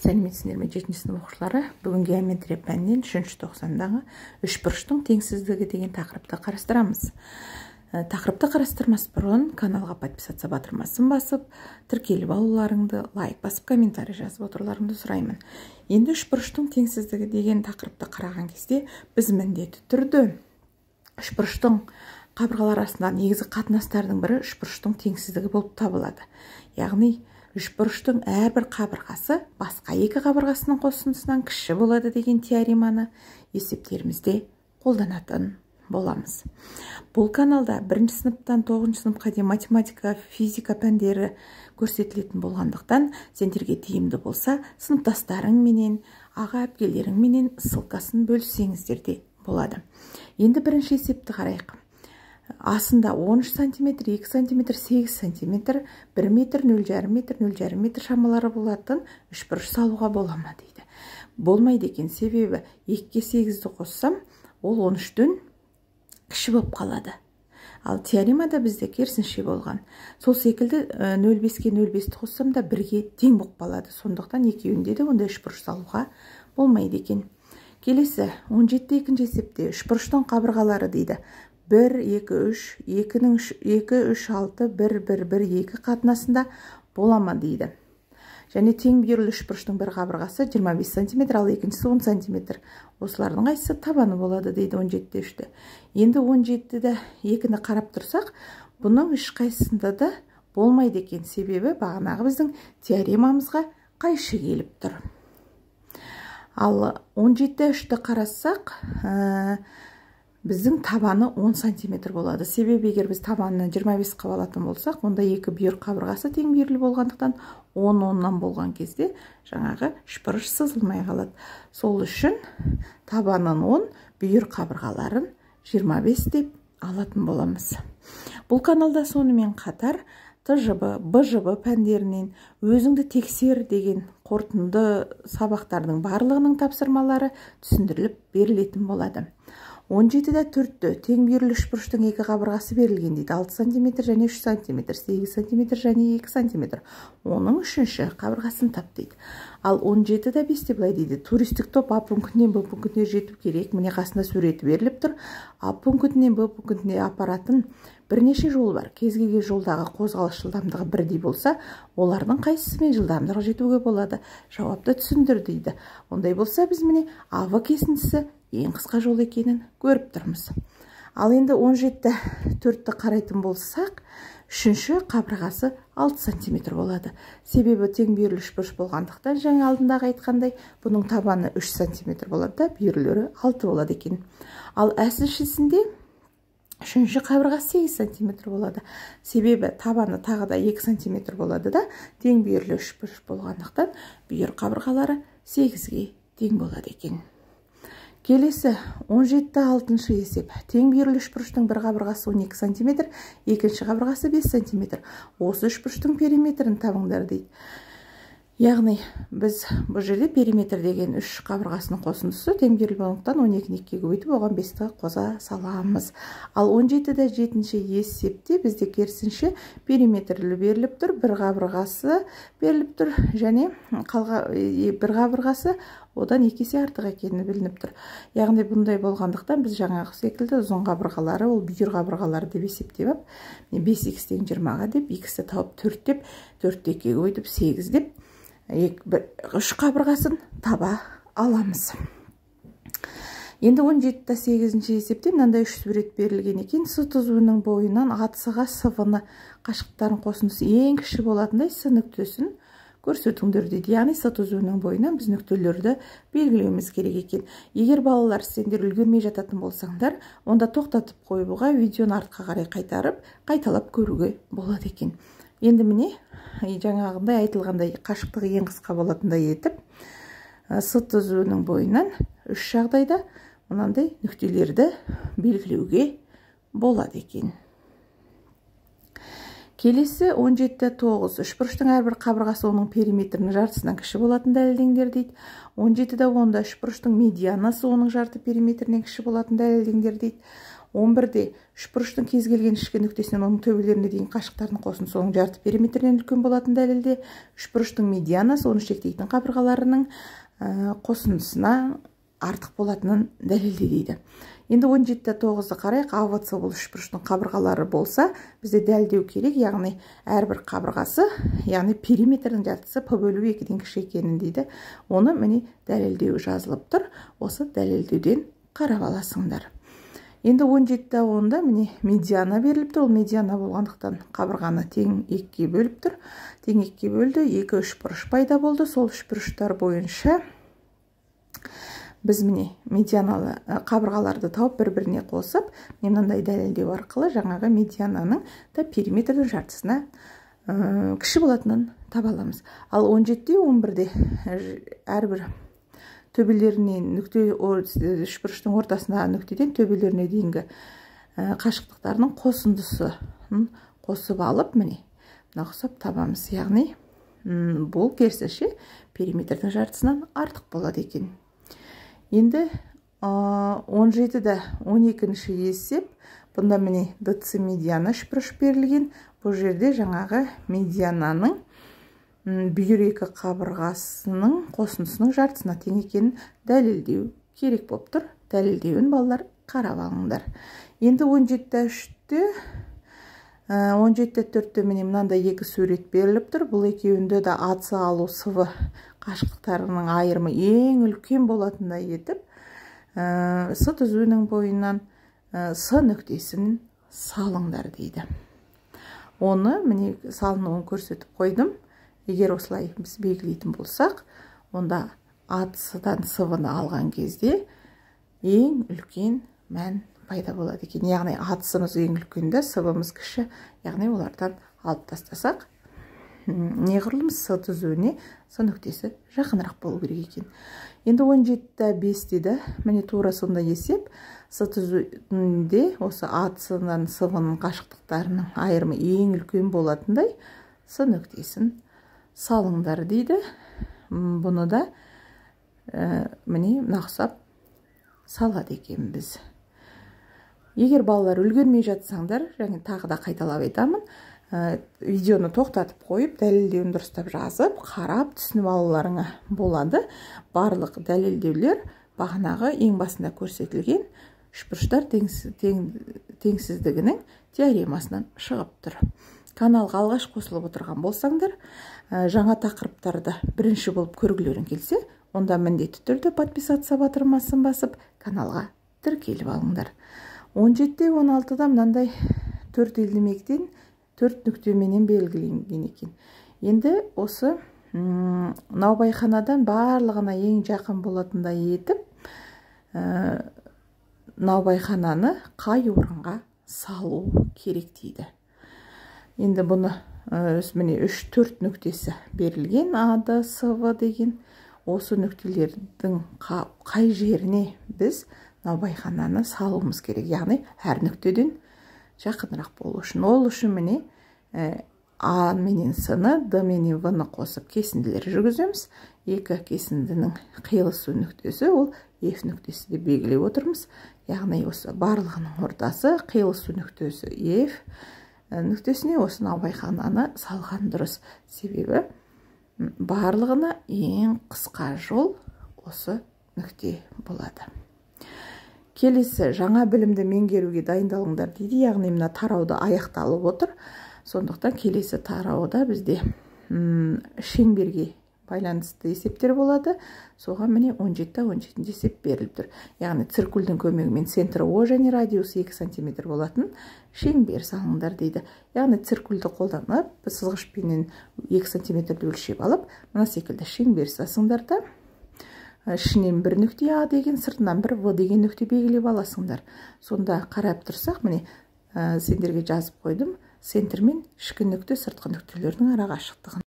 Сәлеметсіздер ме, 7 сынып оқушылары? Бүгін геометрия пәнінен 3-ші тоқсандағы үшбұрыштың теңсіздігі деген тақырыпты қарастырамыз. Тақырыпты қарастырмас бұрын каналға подписаться батырмасын басып, тіркеліп алуларыңды, лайк басып, комментарий жазып отыруларыңды сұраймын. Енді үшбұрыштың теңсіздігі деген тақырыпты қараған кезде біз міндетті түрде үшбұрыштың қабырғалар арасындағы негізгі қатынастардың бірі үшбұрыштың теңсіздігі болып табылады. Яғни үшбұрыштың әрбір қабырғасы басқа екі қабырғасының қосындысынан кіші болады деген теореманы есептерімізде қолданатын боламыз. Бұл каналда 1 сыныптан 9 сыныпқа дейін математика, физика пәндері көрсетілетін болғандықтан, сендерге тиімді болса, сыныптастарың менен, аға әпкелерің менен ссылкасын бөліссеңіздер де болады. Енді бірінші есепті қарайық. Асында 13 сантиметр, 2 сантиметр, 8 сантиметр, 1 метр, 0,5 метр, 0,5 метр шамалары болатын үшбұрыш салуға бола ма дейді. Болмайды екен, себебі 2-ге 8-ді қоссам, ол 13-тен кіші болып қалады. Ал теоремада бізде керісінше болған. Сол секілді 0,5-ге 0,5-ті қоссам да 1-ге тең болып қалады. Сондықтан екеуінде де ондай үшбұрыш салуға болмайды екен. Келесі 17 екінші есепте үшбұрыштың қабырғалары дейді. 1, 2, 3, 2-нің 2, 3, 6, 1, 1, 1, 2 қатынасында бола ма дейді. Және тең бүйірлі үшбұрыштың бір қабырғасы 25 сантиметр, ал екіншісі 10 сантиметр. Осылардың қайсысы табаны болады дейді 17-те 3-те. Енді 17-де 2-ні қарап тұрсақ, бұның ешқайсысында да болмайды екен. Себебі бағанағы біздің теоремамызға қайшы келіп тұр. Ал 17-те 3-ті қарасақ, біздің табаны 10 сантиметр болады. Себебі егер біз табаны 25 қылып алатын болсақ, онда екі бүйір қабырғасы тең бүйірлі болғандықтан 10-10-нан болған кезде жаңағы үшбұрыш сызылмай қалады. Сол үшін табанын 10, бүйір қабырғаларын 25 деп алатын боламыз. Бұл каналда сонымен қатар ТЖБ, БЖБ пәндерінен өзіңді тексер деген қорытынды сабақтардың барлығының тапсырмалары түсіндіріліп берілетін болады. 17-де 4-ті тең бүйірлі үшбұрыштың екі қабырғасы берілген дейді. 6 сантиметр және 3 сантиметр, 8 сантиметр және 2 сантиметр. Оның үшінші қабырғасын тап дейді. Ал 17-де 5-те былай дейді. Туристік топ А пунктінен Б пунктіне жету керек. Міне қасында суреті беріліп тұр. А пунктінен Б пунктіне апаратын бірнеше жол бар. Кез келген жолдағы қозғалыс жылдамдығы бірдей болса, олардың қайсысымен жылдамдырақ жетуге болады? Жауапты түсіндір дейді. Ондай болса, біз міне АВ кесіндісі ең қысқа жол екенін көріп тұрмыз. Ал енді 17-те 4-ті қарайтын болсақ, үшінші қабырғасы 6 сантиметр болады. Себебі тең бүйірлі үшбұрыш болғандықтан, жаңа алдындағы айтқандай, бұның табаны 3 сантиметр болады да, бүйірлері 6 болады екен. Ал әсілшісінде үшінші қабырғасы 8 сантиметр болады. Себебі табаны тағы да 2 сантиметр болады да, тең бүйірлі үшбұрыш болғандықтан, бүйір қабырғалары 8-ге тең болады екен. Келесі 17-те 6-шы есеп. Тең бүйірлі үшбұрыштың бір қабырғасы 12 сантиметр, екінші қабырғасы 5 сантиметр. Осы үшбұрыштың периметрін табыңдар дейді. Яғни біз бұл жерде периметр деген үш қабырғасының қосындысы тең бүйірлі болғандықтан 12-ні 2-ге көбейтіп, оған 5-ті қоса саламыз. Ал 17-де 7-ші есепте бізде керісінше периметрлі беріліп тұр, бір қабырғасы беріліп тұр және бір қабырғасы одан 2 есе артық екені білініп тұр. Яғни бұндай болғандықтан біз жаңағы секілді ұзын қабырғалары, ол бүйір қабырғалары деп есептеп алып, 5х тең 20-ға деп, х-ті тауып 4 деп, 4-ті 2-ге көбейтіп 8 деп, үш қабырғасын таба аламыз. Енді 17-те 8-ші есепте мынандай үш сурет берілген екен. С түзуінің бойынан АЦ-ға СВ-ны қашықтықтарын қосындысы ең кіші болатындай С нүктесін көрсетіңдер дейді. Яғни С түзуінің бойынан біз нүктелерді белгілеуіміз керек екен. Егер балалар сендер үлгермей жататын болсаңдар, онда тоқтатып қоюға, видеоны артқа қарай қайтарып, қайталап көруге болады екен. Енді міне жаңағындай айтылғандай қашықтығы ең қысқа болатындай етіп С түзуінің бойынан үш жағдайда мынандай нүктелерді белгілеуге болады екен. Келесі 17-те 9 үшбұрыштың әрбір қабырғасы оның периметрінің жартысынан кіші болатын дәлелдеңдер дейді. 17-де 10-да үшбұрыштың медианасы оның жарты периметрінен кіші болатын дәлелдеңдер дейді. 11-де үшбұрыштың кез келген ішкі нүктесінен оның төбелеріне дейін қашықтардың қосындысы оның жарты периметрінен үлкен болатын дәлелде. Үшбұрыштың медианасы оны шектейтін қабырғаларының қосындысына артық болатынын дәлелде дейді. Енді 17-9-ды қарайық. АВЦ бұл үшбұрыштың қабырғалары болса, бізде дәлелдеу керек, яғни әрбір қабырғасы, яғни периметрдің жартысы П бөлу 2-ден кіші екенін дейді. Оны міне дәлелдеу жазылып тұр. Осы дәлелдеуден қарап аласыңдар. Енді 17-10-да міне медиана беріліп тұр. Ол медиана болғандықтан қабырғаны тең 2-ге бөліп тұр. Тең 2-ге бөлді, 2 үшбұрыш пайда болды. Сол үшбұрыштар бойынша біз міне медианалы қабырғаларды тауып бір-біріне қосып, мынандай дәлелдеу арқылы жаңағы медиананың да периметрдің жартысына кіші болатынын таба аламыз. Ал 17-11-де әрбір төбелеріне нүкте, үшбұрыштың ортасындағы нүктеден төбелеріне дейінгі қашықтықтарының қосындысын қосып алып, міне мына ұқсап табамыз. Яғни бұл керісінше периметрдің жартысынан артық болады екен. Енді 17-12 есеп. Бұнда міне ДЦ медиана үшбұрыш берілген. Бұл жерде жаңағы медиананың бүйір екі қабырғасының қосындысының жартысына тең екенін дәлелдеу керек болып тұр. Дәлелдеуін балалар қарап алыңдар. Енді 17-3-те 17-4-те міне мынандай екі сурет беріліп тұр. Бұл екеуінде де АЦ алу СВ қашықтықтарының айырымы ең үлкен болатындай етіп, С түзуінің бойынан С нүктесін салыңдар дейді. Оны міне салынуын көрсетіп қойдым. Егер осылай біз белгілейтін болсақ, онда АЦ-дан СВ-ны алған кезде ең үлкен мән пайда болады екен. Яғни АЦ-мыз ең үлкен де, СВ-мыз кіші. Яғни олардан алып тастасақ, неғұрлым С түзуіне С нүктесі жақынырақ болу керек екен. Енді 17-5 дейді. Міне тура сондай есеп. С түзуінде осы АЦ-дан СВ-ның қашықтықтарының айырымы ең үлкен болатындай С нүктесін салыңдар дейді. Бұны да міне мына салады екенбіз. Егер балалар үлгермей жатсаңдар, және тағы да қайталап айтамын, видеоны тоқтатып қойып, дәлелдеуін дұрыстап жазып, қарап, түсініп алуларыңа болады. Барлық дәлелдеулер бағанағы ең басында көрсетілген үшбұрыштар теңсіздігінің теоремасынан шығып тұр. Каналға алғаш қосылып отырған болсаңдар, жаңа тақырыптарды бірінші болып көргілерің келсе, онда міндетті түрде подписаться батырмасын басып, каналға тіркеліп алыңдар. 17-16-да мынандай 4 елдімектен 4 нүктеменен белгіленген екен. Енді осы наубайханадан барлығына ең жақын болатындай етіп, наубайхананы қай орынға салу керек дейді. Енді бұны міне 3-4 нүктесі берілген, А, Д, С, В деген. Осы нүктелердің қай жеріне біз наубайхананы салуымыз керек, яғни әр нүктеден жақынырақ болу үшін. Ол үшін міне А менен С-ны, Д менен В-ны қосып кесінділер жүргіземіз. Екі кесіндінің қиылысу нүктесі ол F нүктесі деп белгілеп отырмыз. Яғни осы барлығының ортасы қиылысу нүктесі F нүктесіне осы наубайхананы салған дұрыс. Себебі барлығына ең қысқа жол осы нүкте болады. Келесі жаңа білімді меңгеруге дайындалыңдар дейді. Яғни мына тарауда аяқталып отыр. Сондықтан келесі тарауда бізде шеңберге байланысты есептер болады. Соған міне 17-17 есеп беріліп тұр. Яғни циркульдің көмегімен центрі О және радиусы 2 см болатын шеңбер салыңдар дейді. Яғни циркульді қолданып, сызғышпенен 2 см өлшеп алып, мына секілді шеңбер салсаңдар да, ішінен бір нүкте А деген, сыртынан бір В деген нүкте белгілеп аласыңдар. Сонда қарап тұрсақ, міне сендерге жазып қойдым, центр мен ішкі нүкте, сыртқы нүктелердің арақашықтығын.